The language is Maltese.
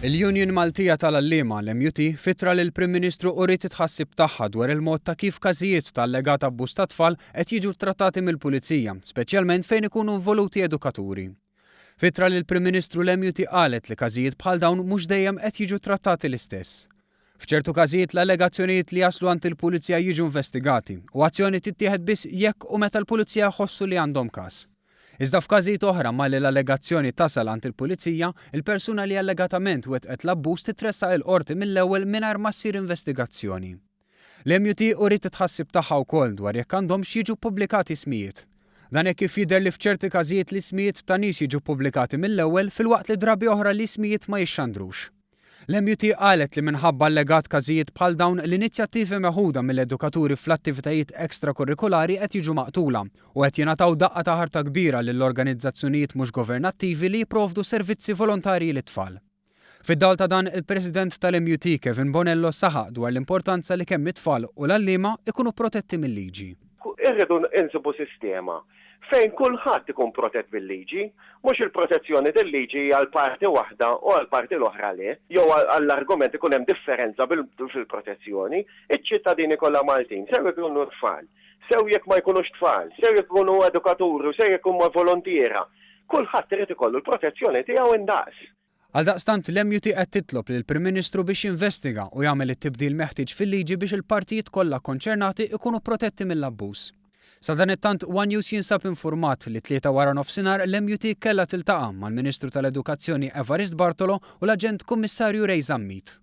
Il-Union Maltija tal-Għalliema, l-MUT, f'ittra lill-Prim Ministru uriet it-tħassib tagħha dwar il-mod ta' kif każijiet ta' allegat abbuż ta' tfal qed jiġu ttrattati mill-Pulizija, speċjalment fejn ikunu involuti edukaturi. F'ittra lill-Prim Ministru l-MUT qalet li każijiet bħal dawn mhux dejjem qed jiġu ttrattati l-istess. F'ċertu każijiet l-allegazzjonijiet li jaslu għand il-Pulizija jiġu investigati u azzjoni tittieħed biss jekk u meta l-Pulizija jħossu li għandhom każ. Iżda f'każijiet oħra malli l-allegazzjoni tasal għand il-Pulizija, il-persuna li allegatament wettqet l-abbuż titressaq il-Qorti mill-ewwel mingħajr ma ssir investigazzjoni. L-MUT uriet it-tħassib tagħha wkoll dwar jekk għandhomx jiġu ppubblikati ismijiet. Dan hekk kif jidher li f'ċerti każijiet l-ismijiet ta' nies jiġu ppubblikati mill-ewwel filwaqt li drabi oħra l-ismijiet ma jixxandrux. L-MUT qalet li minħabba allegat każijiet bħal dawn, l-inizjattivi meħuda mill-edukaturi fl-attivitajiet extrakurrikulari qed jiġu maqtula u qed jingħataw daqqa ta' ħarta kbira lill-organizzazzjonijiet mhux governattivi li jipprovdu servizzi volontarji lit-tfal. Fid-dawl ta' dan, il-President tal-MUT Kevin Bonello saħaq dwar l-importanza li kemm it-tfal u l-għalliema ikunu protetti mil-liġi. Irridu nsibu sistema fejn kulħadd ikun protett bil-liġi, mhux il-protezzjoni til-liġi hija għal parti waħda u għall-parti l-oħra le, jew għall-argument ikun hemm differenza fil-protezzjoni. Iċ-ċittadini kollha Maltin, sew jekk ikunu tfal, sew jekk ma jkunux tfal, sew jekk ikunu edukaturi u sew jekk huma volontiera, kulħadd irid ikollu l-protezzjoni tiegħu indaqs. Għaldaqstant, l-MUT qed titlob lill-Prim Ministru biex jinvestiga u jagħmel it-tibdil meħtieġ fil-liġi biex il-partijiet kollha konċernati jkunu protetti mill-abbuż. Sadanittant, one News jinsab infurmat li t-Tlieta waranofsinhar l-MUT kellha tiltaqa' mal-Ministru tal-Edukazzjoni Evarist Bartolo u l-Aġent Kummissarju Ray Zammit.